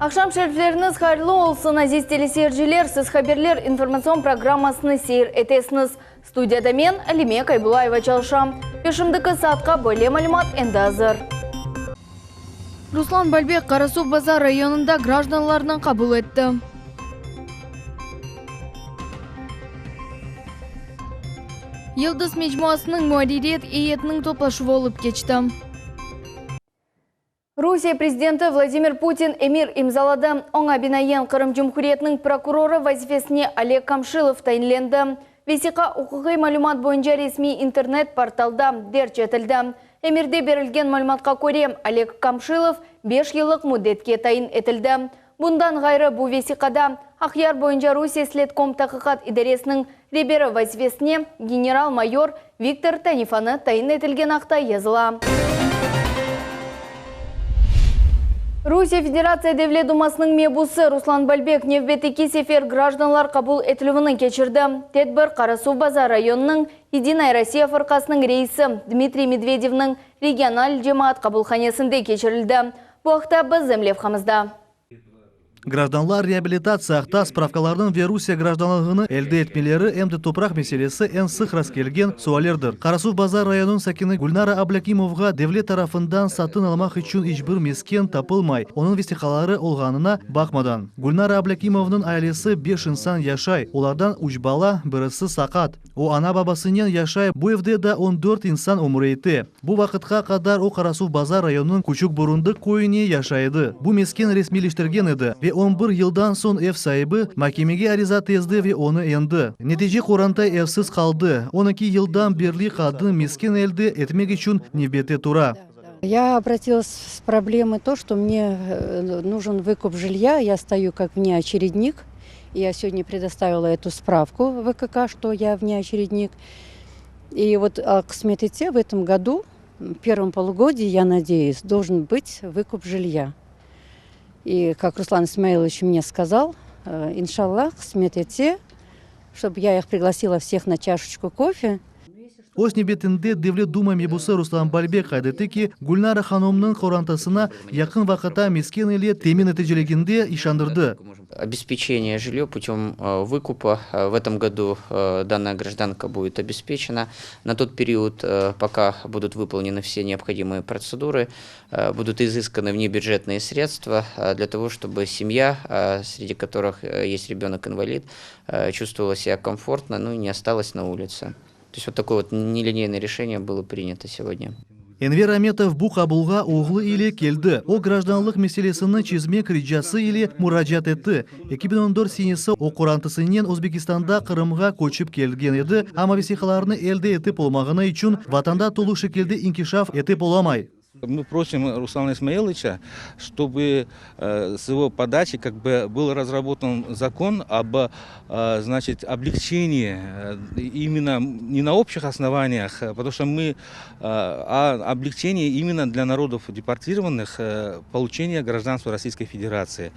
Aqşam şerifleriñiz hayırlı olsun, aziz teleseyirciler! Siz Haberler informatsion programmasını seyir etesiñiz. Studiyada men, Alime Kaybulayeva çalışam. Ve şimdiki saatqa böyle malümat endi azır. Ruslan Balbek Qarasuvbazar rayonında grajdanlarnı qabul etti. Yıldız mecmuasınıñ muarririyet eyyetiniñ toplaşuvı olıp keçti. Rusiye prezidenti Vladimir Putin emir imzaladı. Oña binaen, Qırım Cumhuriyetiniñ prokurorı vazifesine Oleg Kamşilov tayinlendi. Vesiqa uquqiy malümat boyunca resmiy internet-portalda derc etildi. Emirde berilgen malümatqa köre, Oleg Kamşilov beş yıllıq müddetke tayin etildi. Bundan ğayrı, bu vesiqada Aqyar boyunca Rusiye Sledkom taqiqat idaresiniñ reberi vazifesine general-mayor Viktor Tanifanı tayin etilgeni aqta yazıla. Rusiye Federatsiya Devlet Dumasınıñ mebusı Ruslan Balbek nevbetteki sefer grajdanlar qabul etilüvini keçirdi. Tedbir Qarasuvbazar rayonınıñ Yedinaya Rossiya fırqasınıñ reisi Dmitriy Medvedevniñ regional cemaat qabulhanesinde keçirildi. Bu aqta bizim levhamızda. Grajdanlar reabilitatsiya aqta spravkalarnıñ ve Rusiye grajdanlığını elde etmeleri em de topraq meselesi eñ sıq rastkelgen suallerdir. Qarasuvbazar rayonınıñ sakini Gülnara Ablâkimovğa devlet tarafından satın almaq içün iç bir mesken tapılmay, onıñ vesiqaları olğanına baqmadan. Gülnara Ablâkimovnıñ ailesi beş insan yaşay, olardan üç bala, birisi saqat. O, ana-babasınen yaşay, bu evde daa 14 insan ömür ete. Bu vaqıtqa qadar o Qarasuvbazar rayonınıñ Küçük Burundıq köyüne yaşay edi. Bu mesken resmiyleştirgen edi ve 11 yıldan soñ ev saibi makemege ariza tezdi ve onı endi. Netice qoranta evsiz qaldı. 12 yıldan berli qadın mesken elde etmek içün nevbette tura. Ya obratilas s problemoy to, çto mne нужен vıkup jilya, ya stoyu kak vneoçerednik. Ya segodnâ predostavila etu spravku v VKK, çto ya vneoçerednik. И vot qısmet etse v etom godu, v pervom polugodii, ya nadeyus, doljen bıt vıkup jilya. И kak Ruslan İsmailoviç mne skazal, inşallah, qısmet etse, ştob ya ih priglasila vseh na çaşeçku kofe. Öz nevbetinde Devlet Duma mebusı Ruslan Balbek qayd etti ki, Gülnara hanımnıñ qorantasına yaqın vaqıtta mesken ile temin eteceliginde işandırdı. Obespeçeniye jilye putем vykupa v etom godu dannaya grajdanka budet obespeçena na tot period, poka budut vypolneny vse neobhodimıye protsedurı, budut iziskany vnebüdjetnıye sredstva dlâ togo, çtoby semya, sredi kotorıh est rebönok-invalid, çuvstvovala sebâ komfortno, nu i ne ostalas na ulitse. To est vot takoe vot nelineynoe reşeniye bylo prinyato segodnâ. Enver Ametov bu qabulğa oğlu ile keldi. O, grajdanlıq meselesini çezmek ricası ile muracaat etti. 2014 senesi o qorantısınen Özbekistanda Qırımğa köçip kelgen edi, amma vesiqalarını elde etip olmağanı içün vatanda tolu şekilde inkişaf etip olamay. Mı prosim Ruslana İsmailoviça, ştoby s ego podaçi kak bı byl razrabotan zakon ob znaçit oblegçenii imенно ne na obşih osnovaniyah, potomu çto mı a oblegçenii imенно dlâ narodov deportirovannih poluçeniye grajdanstva Rossiyskoy Federatsii.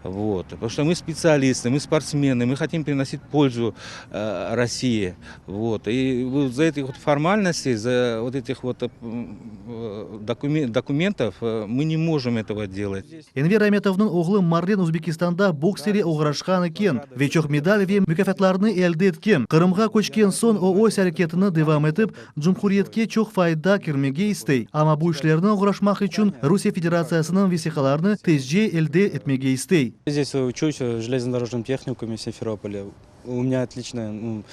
Vot. Potomu çto mı spetsialistı, mı sportsmenı, mı hotim prinosit polzu Rossii. Vot. İ za etih vot formalnostey, za vot etih vot dokumentov mı ne mojım etogo delat. Enver Ametovnıñ oğlu Marlen Özbekistanda boks ile oğraşqan eken ve çoq medal ve mukâfatlarnı elde etken. Qırımğa köçken soñ o öz areketini devam etip, cumhuriyetke çoq fayda kirmege istey, amma bu işlerni oğraşmaq içün Rusiye Federatsiyasınıñ vesiqalarını tezce elde etmege istey. Zdes uçuсь v железнодорожном tehnikуме v Simferopole. U menya otlичные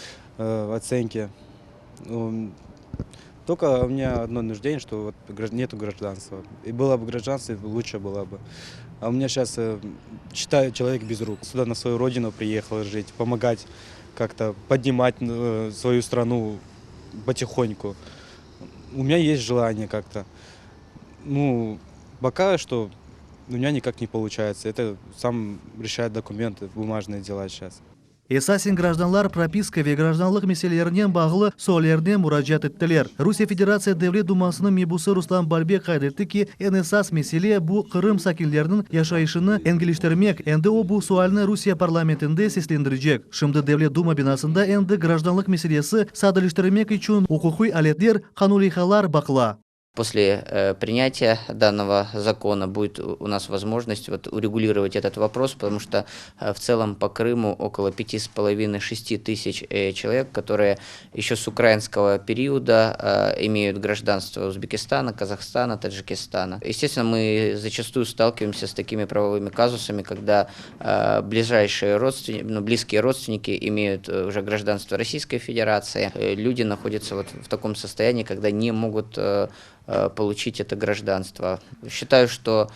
otsenki. Tolko u menya odno нуждение, çto vot netu grajdanstva. I bylo by grajdanstvo, luçe bylo by. A u menya şas, şçitay, çelovek bez ruk. Süda na svoyu rodinu priehal jit, pomogat kak-to, podnimat svoyu stranu potihonku. U menya est jelanie kak-to. Nu, poka çto u menya nikak ne poluçayetsâ. Eto sam reşayat dokumentı, bumajnıye dela şas. Esasen grajdanlar propiska ve grajdanlıq meselelerinen bağlı suallerine muracaat ettiler. Rusiye Federatsiya Devlet Dumasınıñ mebusı Ruslan Balbek qayd etti ki, eñ esas mesele, bu Qırım sakinleriniñ yaşayışını engeliştirmek, endi o bu sualni Rusiye parlamentinde seslendirecek. Şimdi Devlet Duma binasında endi grajdanlıq meselesi sadeleştirmek içün uquqiy aletler, qanun leyhalar baqıla. После принятия данного закона будет у нас возможность вот урегулировать этот вопрос, потому что в целом по Крыму около пяти с половиной-шести тысяч человек, которые еще с украинского периода имеют гражданство Узбекистана, Казахстана, Таджикистана. Естественно, мы зачастую сталкиваемся с такими правовыми казусами, когда ближайшие родственники, ну, близкие родственники имеют уже гражданство Российской Федерации. Люди находятся вот в таком состоянии, когда не могут получить это гражданство. Считаю, что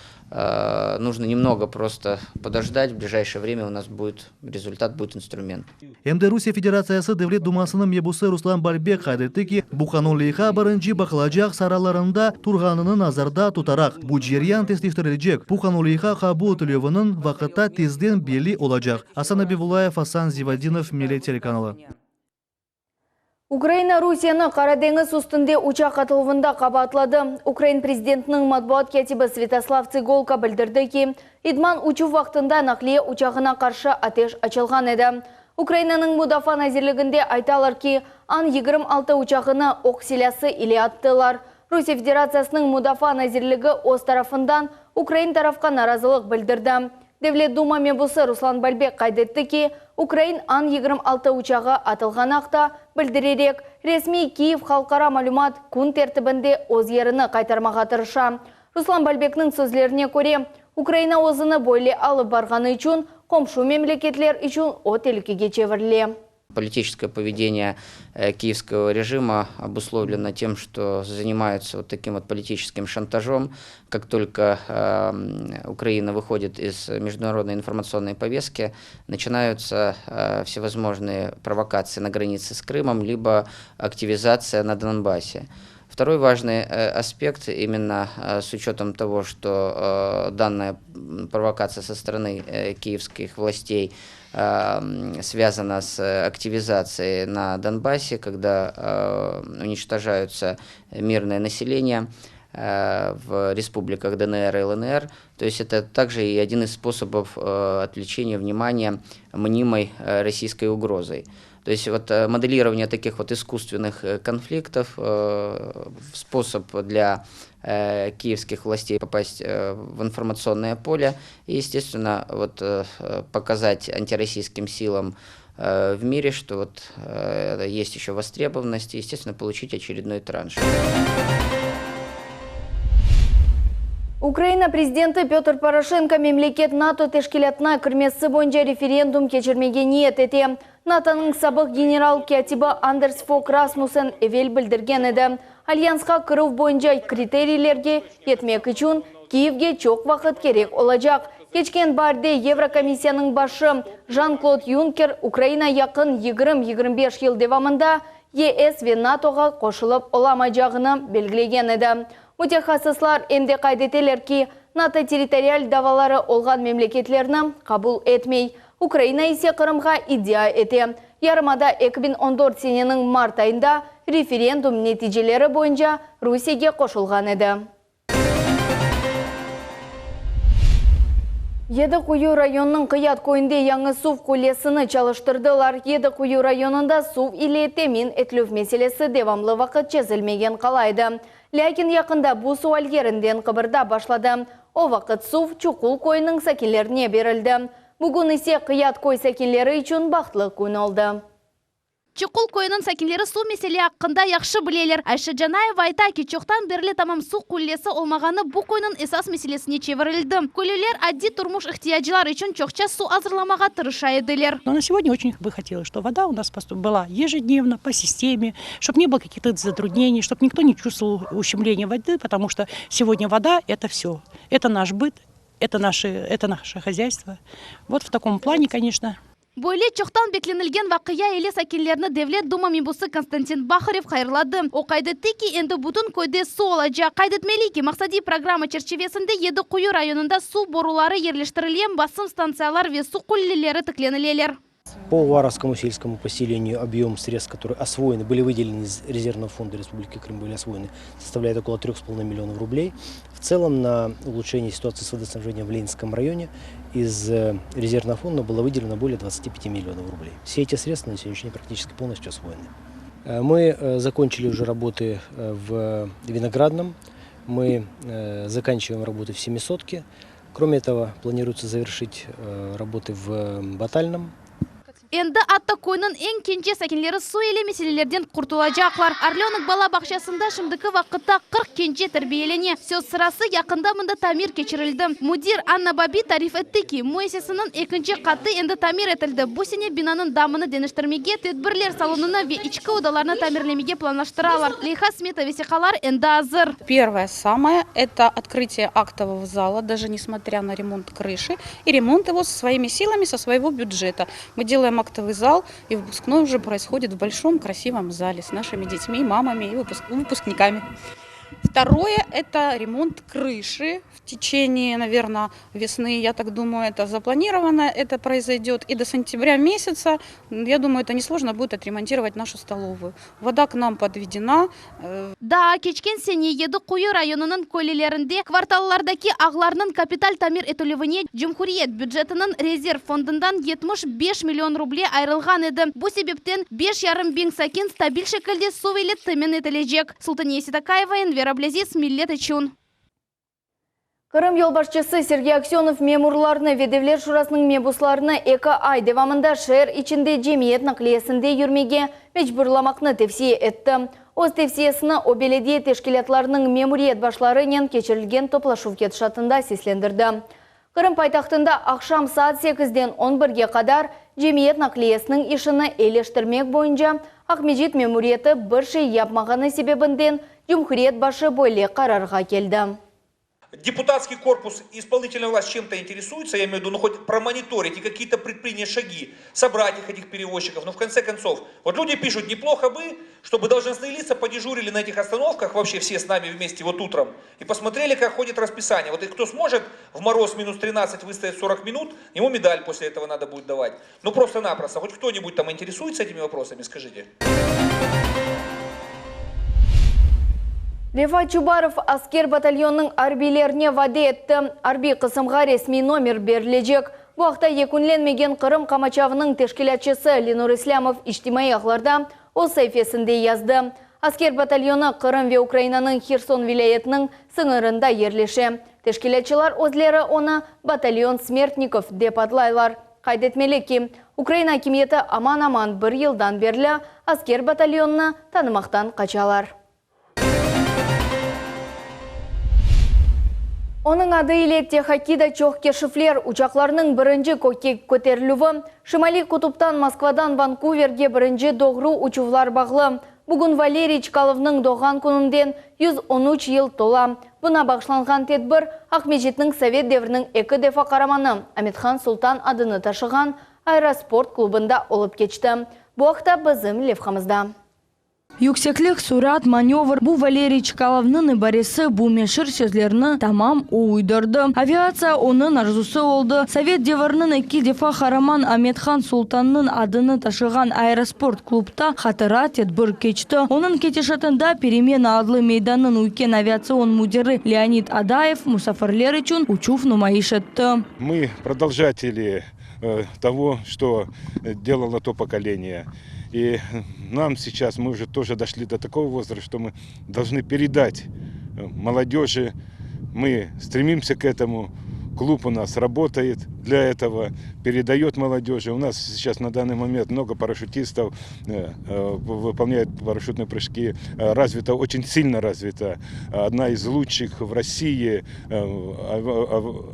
нужно немного просто подождать. В ближайшее время у нас будет результат, будет инструмент. Em de Rusiye Federatsiyası Devlet Dumasınıñ mebusı Ruslan Balbek qayd etti ki, bu qanun leyha birinci baqılacaq sıralarında turğanını nazarda tutaraq, bu ceryan tezleştirilecek. Bu qanun leyha qabul etilüviniñ vaqıtta tezden belli olacaq. Asan Abibullayev, Asan Zivadinov, Millet telekanalı. Ukraina Rusiyeni Qara deñiz üstünde uçaq atıluvında qabaatladı. Ukrain prezidentiniñ matbuat kâtibi Svâtoslav Tsegolko bildirdi ki, idman uçuv vaqtında naqliye uçağına qarşı ateş açılğan edi. Ukrainanıñ Mudafaa nazirliginde aytalar ki, An-26 uçağını oq silâsı ile attılar. Rusiye Federatsiyasınıñ Mudafaa nazirligi öz tarafından ukrain tarafqa narazılıq bildirdi. Devlet Duma mebusı Ruslan Balbek qayd etti ki, ukrain An-26 uçağı atılğanı aqta bildirerek, resmiy Kiyev halqara malümat kün tertibinde öz yerini qaytarmağa tırışa. Ruslan Balbekniñ sözlerine köre, Ukraina özüni böyle alıp barğanı içün qomşu memleketler içün o telükege çevirile. Политическое поведение э, киевского режима обусловлено тем, что занимаются вот таким вот политическим шантажом. Как только э, Украина выходит из международной информационной повестки, начинаются э, всевозможные провокации на границе с Крымом, либо активизация на Донбассе. Второй важный э, аспект, именно э, с учетом того, что э, данная провокация со стороны киевских властей связана с активизацией на Донбассе, когда уничтожаются мирное население в республиках ДНР и ЛНР. То есть это также и один из способов отвлечения внимания мнимой российской угрозой. То есть вот э, моделирование таких вот искусственных э, конфликтов, э, способ для киевских властей попасть в информационное поле и, естественно, вот показать антироссийским силам в мире, что вот есть еще востребованность и, естественно, получить очередной транш. Ukraina prezidenti Petr Poroşenko memleket NATO teşkilâtına kirmesi boyunca referendum keçirmege niyet ete. NATOnıñ sabıq general kâtibi Anders Fog Rasmussen evel bildirgen edi, Alyansqa kirüv boyunca kriteriylerge yetmek içün Kiyevge çoq vaqıt kerek olacaq. Keçken baarde Yevrokomissiyanıñ başı Jan-Klod Yunker Ukraina yaqın 20-25 yıl devamında YES ve NATOğa qoşulıp olamaycağını belgilegen edi. Mütehassıslar em de qayd eteler ki, NATO territorial davaları olğan memleketlerni qabul etmey. Ukraina ise Qırımğa iddia ete. Yarımada 2014 seneniñ mart ayında referendum neticeleri boyunca Rusiyege qoşulğan edi. Yedi Quyu rayonınıñ Qıyat köyünde yañı suv qullesini çalıştırdılar. Yedi Quyu rayonında suv ile temin etilüv meselesi devamlı vaqıt çezilmegen qala edi. Lâkin yaqında bu sual yerinden qıbırdap başladı. O vaqıt suv Çuqul köyüniñ sakinlerine berildi. Bugün ise Qıyat köy sakinleri içün bahtlı kün oldı. Çuqul köyüniñ sakinleri suv mesele aqqında yahşı bileler. Ayşe Canayeva ayta ki, çoqtan berli tamam suv qullesi olmağanı bu köyniñ esas meselesine çevirildi. Köylüler adiy turmuş ihtiyaclar içün çoqça suv azırlamağa tırışa ediler. Но на сегодня очень бы хотелось, чтобы вода у нас была ежедневно, по системе, чтобы не было каких-то затруднений, чтобы никто не чувствовал ущемления воды, потому что сегодня вода – это все. Это наш быт, это наше, это наше хозяйство. Вот в таком плане, конечно. Böyle çoqtan beklenilgen vaqia ile sakinlerni Devlet Duma mebusı Konstantin Baharev hayırladı. O qayd etti ki, endi bütün köyde suv olacaq. Qayd etmeli ki, maqsadiy programma çerçivesinde Yedi Quyu rayonında suv boruları yerleştirile, basım stantsiyalar ve suv qulleleri tiklenileler. По Уваровскому сельскому поселению объем средств, которые освоены, были выделены из резервного фонда Республики Крым, были освоены, составляет около 3,5 миллионов рублей. В целом на улучшение ситуации с водоснабжением в Ленинском районе из э, резервного фонда было выделено более 25 миллионов рублей. Все эти средства на сегодняшний день практически полностью освоены. Мы закончили уже работы в Виноградном, мы заканчиваем работы в Семисотке. Кроме этого, планируется завершить работы в Батальном. Endi atta köyniñ eñ kence sakinleri suv ile meselelerden qurtulacaqlar. Orlönok bala bağçasında şimdiki vaqıtta 40 kence terbiyelene. Söz sırası, yaqında mında tamir keçirildi. Müdir Anna Babi tarif etti ki, müessiseniñ ekinci qatı endi tamir etildi, bu sene binanıñ damını deñiştirmege, tedbirler salonını ve içki odalarnı tamirlemege planlaştıralar. Leyha-smeta vesiqaları endi azır. Первое самое, это открытие актового зала, даже несмотря на ремонт крыши, и ремонт его своими силами, со своего бюджета. Мы делаем актовый зал, и выпускной уже происходит в большом красивом зале с нашими детьми, мамами и выпускниками. Второе – это ремонт крыши в течение, наверное, весны, я так думаю, это запланировано, это произойдет. И до сентября месяца, я думаю, это несложно будет отремонтировать нашу столовую. Вода к нам подведена. Daa keçken sene Yedi Quyu rayonınıñ köylerinde kvartallardaki ağlarnıñ kapital tamir etilüvine cumhuriyet bücetiniñ rezerv fondundan 75 million ruble ayırılğan edi. Bu sebepten 5,5 biñ sakin stabil şekilde suv ile temin etilecek. Sultaniye Seytakayeva, Enver Ablâziz, Millet içün. Qırım yolbaşçısı Sergey Aksönov memurlarnı ve Devlet şurasınıñ mebuslarını eki ay devamında şeer içinde cemiyet naqliyesinde yürmege mecburlamaqnı tevsiye etti. Öz tevsiyesini o belediye teşkilâtlarınıñ memuriyet başlarınen keçirilgen toplaşuv ketişatında seslendirdi. Qırım paytahtında aqşam saat sekizden on birge qadar cemiyet naqliyesiniñ işini eyleştirmek boyunca Aqmescit memuriyeti bir şey yapmağanı sebebinden cumhuriyet başı böyle qararğa keldi. Депутатский корпус, исполнительная власть чем-то интересуется, я имею в виду, ну хоть промониторить и какие-то предпринять шаги, собрать их, этих перевозчиков, но в конце концов, вот люди пишут, неплохо бы, чтобы должностные лица подежурили на этих остановках, вообще все с нами вместе вот утром, и посмотрели, как ходит расписание. Вот и кто сможет в мороз минус 13 выстоять 40 минут, ему медаль после этого надо будет давать. Ну просто-напросто, хоть кто-нибудь там интересуется этими вопросами, скажите. Refat Çubarov Asker batalyonınıñ arbiylerine vade etti, arbiy qısımğa resmiy nomer berilecek. Bu aqta yekünlenmegen Qırım qamaçavınıñ teşkilâtçısı Lenur İslâmov içtimaiy ağlarda öz saifesinde yazdı. Asker batalyonı Qırım ve Ukrainanıñ Herson vilâyetiniñ sıñırında yerleşe. Teşkilâtçılar özleri onı Batalyon smertnikov dep adlaylar. Qayd etmeli ki, Ukraina akimiyeti aman-aman bir yıldan berli Asker batalyonını tanımaqtan qaçalar. Onıñ adı ile Tehakida çoq keşifler, uçaqlarnıñ birinci kökke köterilüvi, Şimaliy qutuptan Moskvadan Vankuverge birinci doğru uçuvlar bağlı. Bugün Valeriy Çkalovnıñ doğğan kününden 113 yıl tola. Buna bağışlanğan tedbir Aqmescitniñ sovet devriniñ eki defa qaramanı Amethan Sultan adını taşığan Aerosport klubında olıp keçti. Bu aqta bizim levhamızda. Yükseklik, surat, manövr, bu Valeriy Çkalovnıñ ibaresi, bu meşur sözlerni tamam o uydurdı. Aviatsiya onıñ arzusı oldı. Sovet deviriniñ eki defa qaraman Amethan Sultannıñ adını taşığan aerosport klubta hatıra tedbir keçti. Onıñ ketişatında Peremena adlı meydannıñ üyken aviatsion müdiri Leonid Adayev musafirler içün uçuv numayış etti. Мы продолжатели того, что делало то поколение. И нам сейчас, мы уже тоже дошли до такого возраста, что мы должны передать молодежи. Мы стремимся к этому. Клуб у нас работает для этого, передает молодежи. У нас сейчас на данный момент много парашютистов, выполняют парашютные прыжки. Развита, очень сильно развита. Одна из лучших в России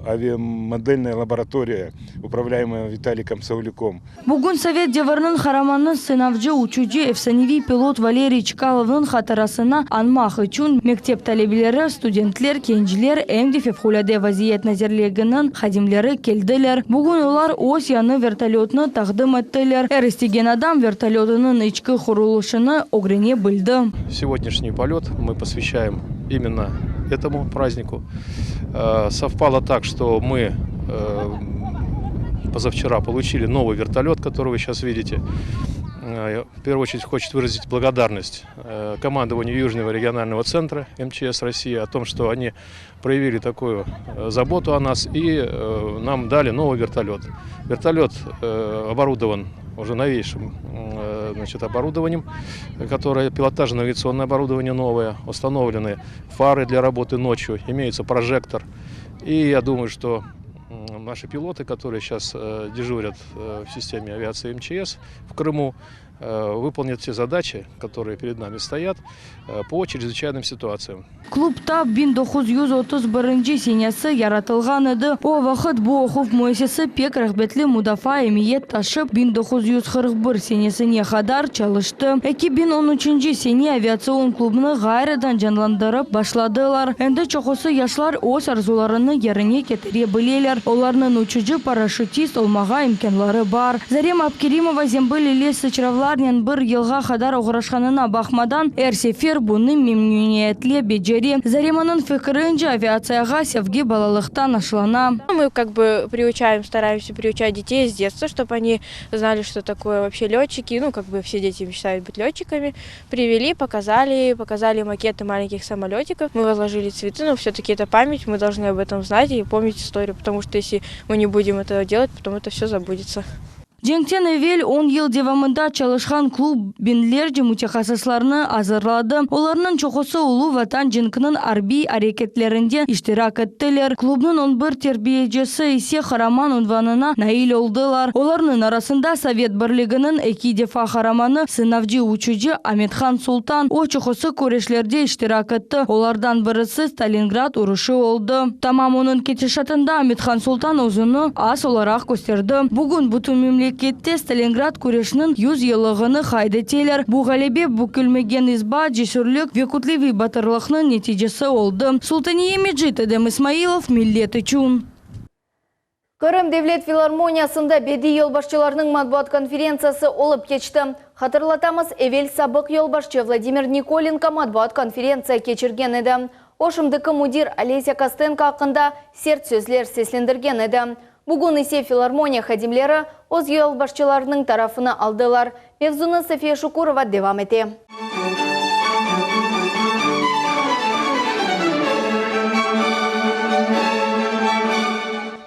авиамодельная лаборатория, управляемая Виталиком Саулюком. Bugün sovet deviriniñ qaramanı, sınavcı, uçucı, efsaneviy pilot Valeriy Çkalovnıñ hatırasını añmaq içün mektep talebeleri, studentler, kencler, em de Fevqulâde vaziyet nazirliginiñ hadimleri keldiler. Bugün olar öz yañı vertolötını taqdim ettiler. Er istegen adam vertolötınıñ içki qurulışını ögrene bildi. Сегодняшний полет мы посвящаем именно этому празднику. Совпало так, что мы позавчера получили новый вертолет, который вы сейчас видите. В первую очередь хочет выразить благодарность командованию Южного регионального центра МЧС России о том, что они проявили такую заботу о нас и нам дали новый вертолет. Вертолет оборудован уже новейшим. значит, оборудованием, которое пилотажно-навигационное оборудование новое, установлены фары для работы ночью, имеется прожектор. И я думаю, что наши пилоты, которые сейчас дежурят в системе авиации МЧС в Крыму, выполнят все задачи, которые перед нами стоят по чрезвычайным ситуациям. Klub ta 1931 senesi yaratılğan edi. O vaqıt bu oquv müessisesi pek rağbetli mudafaa emiyet taşıp, 1941 senesine qadar çalıştı. 2013 sene aviatsion klubnı ğayrıdan canlandırıp başladılar. Endi çoqusı yaşlar öz arzularını yerine ketire bileler, olarnıñ uçucı, paraşütist olmağa imkânları bar. Zarema Abkerimova zembil ile sıçravlarnen bir yılğa qadar oğraşqanına baqmadan, er sefer bunı memnüniyetle becere. Zaremanıñ fikirince, aviatsiyağa sevgi balalıqtan aşlana. Мы как бы приучаем, стараемся приучать детей с детства, чтобы они знали, что такое вообще летчики. Ну, как бы все дети мечтают быть летчиками. Привели, показали, показали макеты маленьких самолетиков. Мы возложили цветы, но все-таки это память, мы должны об этом знать и помнить историю, потому что если мы не будем этого делать, потом это все забудется. Cenkten evel on yıl devamında çalışqan klub biñlerce mütehassıslarnı azırladı, olarnıñ çoqusı Ulu Vatan cenkiniñ arbiy areketlerinde iştirak ettiler. Klubnıñ on bir terbiyecisi ise Qaraman unvanına nail oldılar. Olarnıñ arasında Sovet Birliginiñ eki defa Qaramanı, sınavcı-uçucı Amethan Sultan. O, çoqusı küreşlerde iştirak etti, olardan birisi Stalingrad uruşı oldı. Tamam onıñ ketişatında Amethan Sultan özüni as olaraq kösterdi. Bugün bütün memlekette Stalingrad küreşiniñ yüz yıllığını qayd eteler. Bu ğalebe bükülmegen isbat, cesürlik ve kütleviy batırlıqnıñ neticesi oldı. Sultaniye Mecit, Edem İsmailov, Millet içün. Qırım devlet filarmoniyasında bediy yolbaşçılarnıñ matbuat konferentsiyası olıp keçti. Hatırlatamız, evel sabıq yolbaşçı Vladimir Nikolenko matbuat konferentsiya keçirgen edi. O, şimdiki müdir Olesâ Kostenko aqqında sert sözler seslendirgen edi. Bugün ise filarmoniya hadimleri öz yolbaşçılarınıñ tarafını aldılar. Mevzunı Safiye Şukurova devam ete.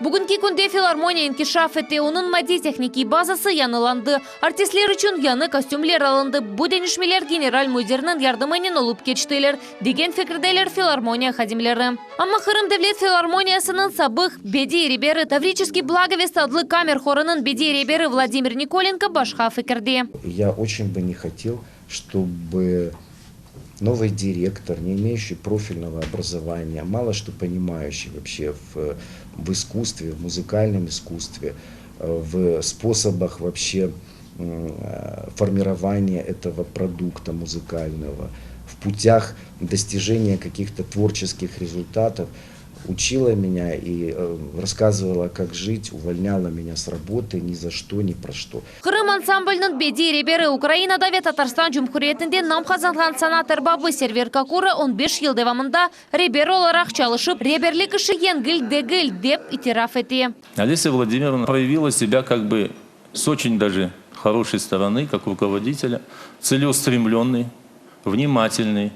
Bugünki künde filarmoniya inkişaf ete, onıñ maddiy-tehnikiy bazası yañılandı, artistler içün yañı kostümler alındı. Bu deñişmeler general müdirniñ yardımınen olıp keçtiler, degen fikirdeler filarmoniya hadimleri. Amma Qırım devlet filarmoniyasınıñ sabıq bediy reberi, Tavriçeskiy blagovest adlı kamer horınıñ bediy reberi Vladimir Nikolenko başqa fikirde. Ya oçen bı ne hotel, çtoby novıy direktor, ne imeющий profilnogo obrazovaniya, malo çto ponimaющий voobşe v v iskusstve, v muzıkalnom iskusstve, v sposobah voobşe formirovaniya etogo produkta muzıkalnogo, v putâh dostijeniya kakih-to tvorçeskih rezultatov, učila menya i rasskazyvala, kak jit, uvolnyala menya s rabotı ni za çto, ni pro çto. Qırım ansambliniñ bediy reberi, Ukrainada ve Tatarstan Cumhuriyetinde nam qazanğan sanat erbabı Server Kakura on beş yıl devamında reber olaraq çalışıp, reberlik işi yengil degil, dep itiraf ete. Olesya Vladimirovna proyavila sebâ kak bı s oçen daje horoşey storony, kak rukovoditelâ, tseleustремlennıy, vnimatelnıy,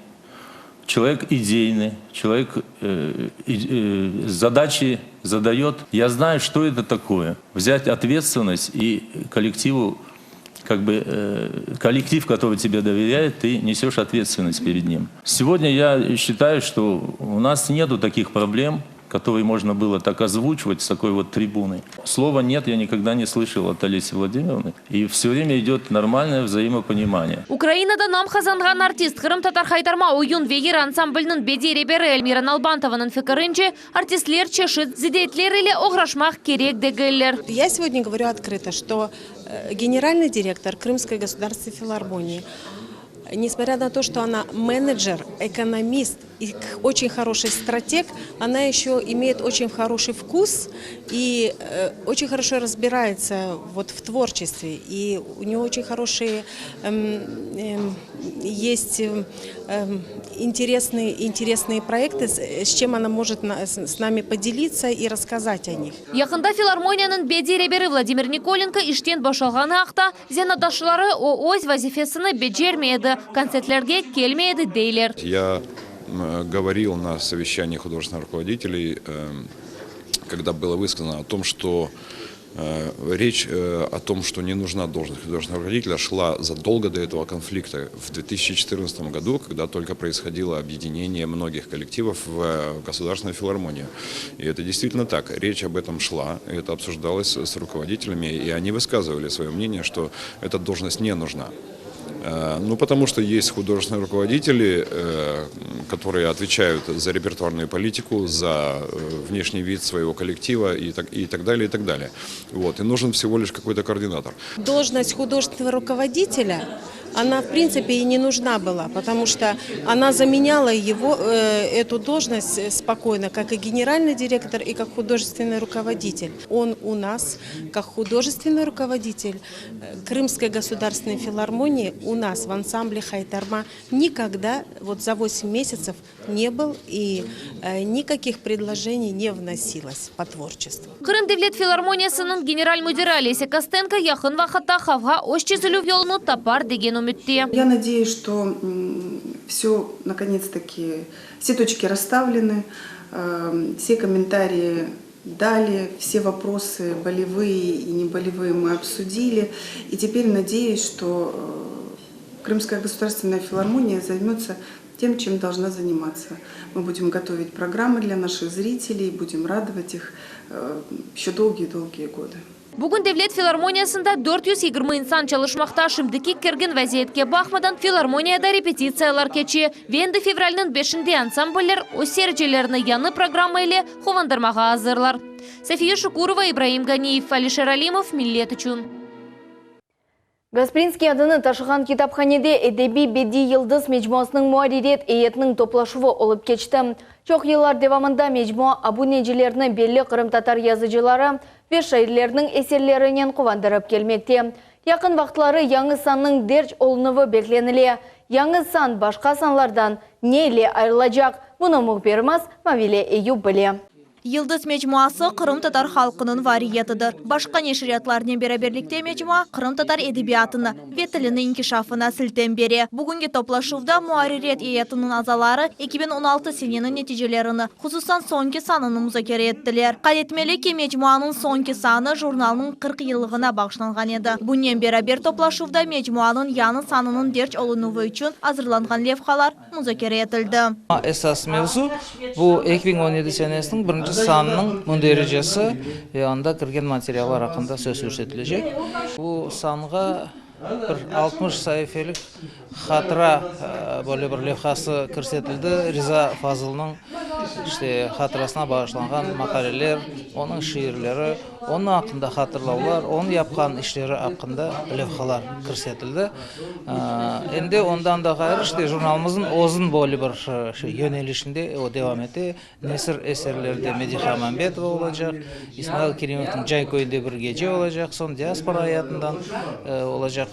çelovek ideynyy, çelovek zadaçi zadayot. Ya znayu, çto eto takoye, vzyat otvetstvennost i kollektivu, kak bı kollektiv, kotoryy tebe doveryaet, tı neseş otvetstvennost pered nim. Segodnâ ya şçitayu, çto u nas netu takih problem, Kotorıy mojno bylo tak ozvuçivat s takoy vot tribunı. Slova net ya nikogda ne slıshal ot Olesi Vladimirovnı, i vse vremya idet normalnoye vzaimoponimaniye. Ukrainada nam qazanğan artist, qırımtatar haytarma oyun ve yır ansambliniñ bediy reberi Elmira Nalbantovanıñ fikirince, artistler çeşit ziddiyetler ile oğraşmaq kerek degiller. Ya segodnâ govorю otkrıto, çto generalnıy direktor Krımskoy gosudarstvennoy filarmonii, nesmotrâ na to, çto ona menedjer, ekonomist, И oçen horoşiy strateg, ona eşö imeyet oçen horoşiy vkus i oçen horoşo razbirayetsâ vot v tvorçestve, i u neyo oçen horoşiy est interesnıy interesnıye proektı, s çem ona mojet s nami podelitsâ i rasskazat o nih. Yaqında filarmoniyanıñ bediy reberi Vladimir Nikolenko işten boşalğanı aqta Zenaatdaşları o öz vazifesini becermey edi, kontsertlerge kelmey edi, deyler. Ya govoril na soveşçaniyi hudojestvennih rukovoditeley, kogda bylo vısказано o tom, çto. Речь о том, что не нужна должность художественного руководителя, шла задолго до этого конфликта, в 2014 году, когда только происходило объединение многих коллективов в Государственную филармонию. И это действительно так. Речь об этом шла, и это обсуждалось с руководителями, и они высказывали свое мнение, что эта должность не нужна. Ну, потому что есть художественные руководители, которые отвечают за репертуарную политику, за внешний вид своего коллектива и так, и так далее, и так далее. Вот. И нужен всего лишь какой-то координатор. Должность художественного руководителя, она в принципе и не нужна была, потому что она заменяла его, эту должность спокойно, как и генеральный директор, и как художественный руководитель. Он у нас, как художественный руководитель Крымской государственной филармонии, у нас в ансамбле «Хайтарма» никогда вот за 8 месяцев не был и никаких предложений не вносилось по творчеству. Qırım Devlet filarmoniyasınıñ general müdiri Olesya Kostenko yaqın vaqıtta qavğa öz çezilüv yolunı tapar degen ümütte. Я надеюсь, что все, наконец-таки, все точки расставлены, все комментарии дали, все вопросы болевые и неболевые мы обсудили. И теперь надеюсь, что Крымская государственная филармония займется тем, чем должна заниматься. Мы будем готовить программы для наших зрителей, будем радовать их еще долгие-долгие годы. Bugün Devlet filarmoniyasında 420 insan çalışmaqta şimdiki kergin vaziyetke baqmadan filarmoniyada repetitsiyalar keçe. Ve endi fevralniñ beşinde ansambller öz seyircilerini yañı programma ile quvandırmağa azırlar. Safiye Şukurova, İbraim Ganiyev, Alişer Alimov, Millet içün. Gasprinskiy adını taşığan kitaphanede edebiy bediy Yıldız mecmuasınıñ muarririyet eyetiniñ toplaşuvı olıp keçti. Çoq yıllar devamında mecmua abunecilerini belli qırımtatar yazıcıları ve şairleriniñ eserlerinen quvandırıp kelmekte. Yaqın vaqıtları yañı sannıñ derc olunuvı beklenile. Yañı san başqa sanlardan ne ile ayırılacaq? Bunı mühbirimiz Mavile Eyup bile. Yıldız mecmuası qırımtatar halqınıñ variyetidir. Başqa neşriyatlarnen beraberlikte mecmua qırımtatar edebiyatını ve tilini inkişafına siltem bere. Bugünki toplaşuvda muarririyet eyetiniñ azaları 2016 seneniñ neticelerini, hususan soñki sanını muzakere ettiler. Qayd etmeli ki, mecmuanıñ soñki sanı jurnalnıñ 40 yıllığına bağışlanğan edi. Bunen beraber toplaşuvda mecmuanıñ yañı sanınıñ derc olunuvı içün azırlanğan levhalar muzakere etildi. Esas mevzu, bu 2017 senesiniñ birinci sanınıñ mündericesi ve anda kirgen materiallar aqqında söz yürsetilecek. Bu sanğa bir 60 saifelik hatıra böyle bir levhası kirsetildi, Riza Fazılnıñ işte hatırasına bağışlanğan maqaleler, onıñ şiirleri, onıñ aqqında hatırlavlar, onıñ yapqan işleri aqqında levhalar kirsetildi. Endi ondan da ğayrı, işte, jurnalımıznıñ özüniñ böyle bir şey yönelişinde o devam ete. Nesir eserlerde Mediha Mambetova olacaq, İsmail Kerimovnıñ Cay köyünde bir gece olacaq, soñ diaspora ayatından olacaq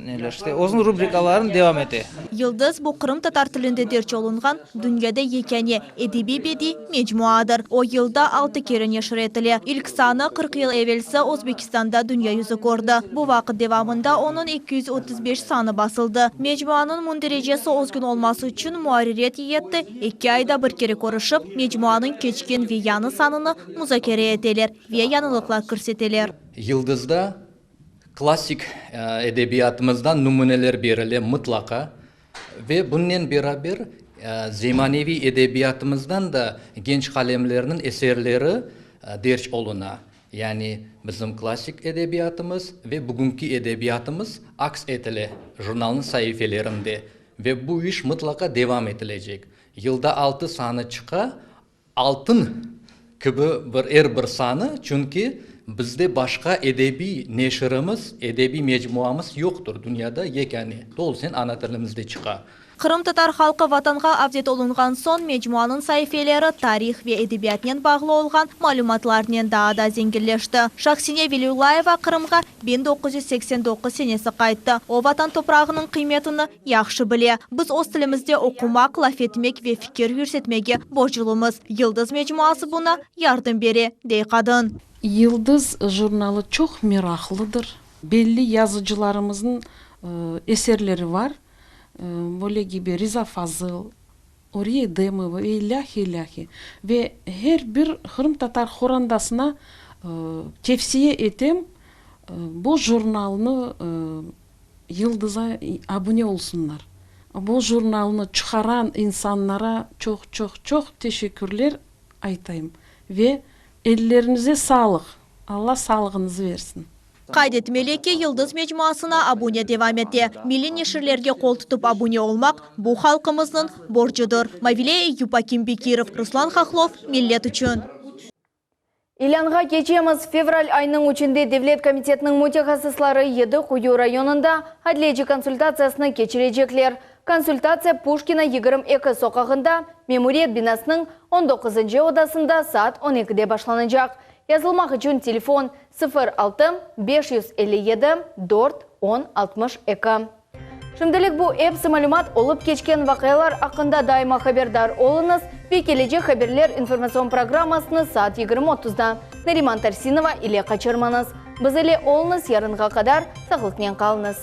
neler, işte, özüniñ rubrikalarını devam ete. Yıldız, bu qırımtatar tilinde derc olunğan dünyada yekâne edebiy-bediy mecmuadır. O, yılda altı kere neşir etile. İlk sanı 40 yıl evelsi Özbekistanda dünya yüzü kördi. Bu vaqıt devamında onıñ 235 sanı basıldı. Mecmuanıñ münderecesi özgün olması içün muarririyet eyeti eki ayda bir kere körüşip, mecmuanıñ keçken ve yañı sanını muzakere eteler ve yañılıqlar kirseteler. Yıldızda klassik edebiyatımızdan nümüneler berile mıtlaqa ve bunnen beraber zemaneviy edebiyatımızdan da genç qalemlerniñ eserleri derc oluna. Yani bizim klassik edebiyatımız ve bugünki edebiyatımız aks etile jurnalnıñ saifelerinde ve bu iş mıtlaqa devam etilecek. Yılda altı sanı çıqa, altın kibi bir er bir sanı, çünki bizde başqa edebiy neşirimiz, edebiy mecmuamız yoqtır, dünyada yekâne, tolusınen ana tilimizde çıqa. Qırımtatar halqı Vatanğa avdet olunğan soñ mecmuanıñ saifeleri tarih ve edebiyatnen bağlı olğan malümatlarnen daa da zenginleşti. Şahsine Velillayeva Qırımğa 1989 senesi qayttı. O, Vatan toprağınıñ qıymetini yahşı bile. Biz öz tilimizde oqumaq, laf etmek ve fikir yürsetmege borclumız. Yıldız mecmuası buña yardım bere, dey qadın. Yıldız jurnalı çoq meraqlıdır. Belli yazıcılarımıznıñ eserleri var. Böyle kibi Riza Fazıl, Uriye Edemova ve ilâhi, ilâhi. Ve her bir qırımtatar qorandasına. Tevsiye etem, bu jurnalnı Yıldıza abune olsunlar. Bu jurnalnı çıqaran insanlara çoq çoq çoq teşekkürler aytayım ve ellerinize sağlıq, Alla sağlığınızı versin. Qayd etmeli ki, Yıldız mecmuasına abune devam ete. Milliy neşirlerge qol tutıp abune olmaq, bu halqımıznıñ borcudır. Mavile Eyüp, Akim Bekirov, Ruslan Hahlov, Millet içün. İlânğa keçemiz, fevral ayınıñ üçünde Devlet komitetiniñ mütehassısları Yedi Quyu rayonında adliyeci konsultatsiyasını keçirecekler. Konsultatsiya Puşkina 22 soqağında, memuriyet binasınıñ on doquzıncı odasında saat on ekide başlanacaq. Yazılmaq içün telefon, 06 557 4 10 62. Şimdilik bu epsi malümat, olıp keçken vaqialar aqqında daima haberdar oluñız ve kelecek haberler informatsion programmasını saat yigirmi otuzda Nariman Tarsinova ile qaçırmañız. Biz ile oluñız, yarınğa qadar sağlıqnen qalıñız.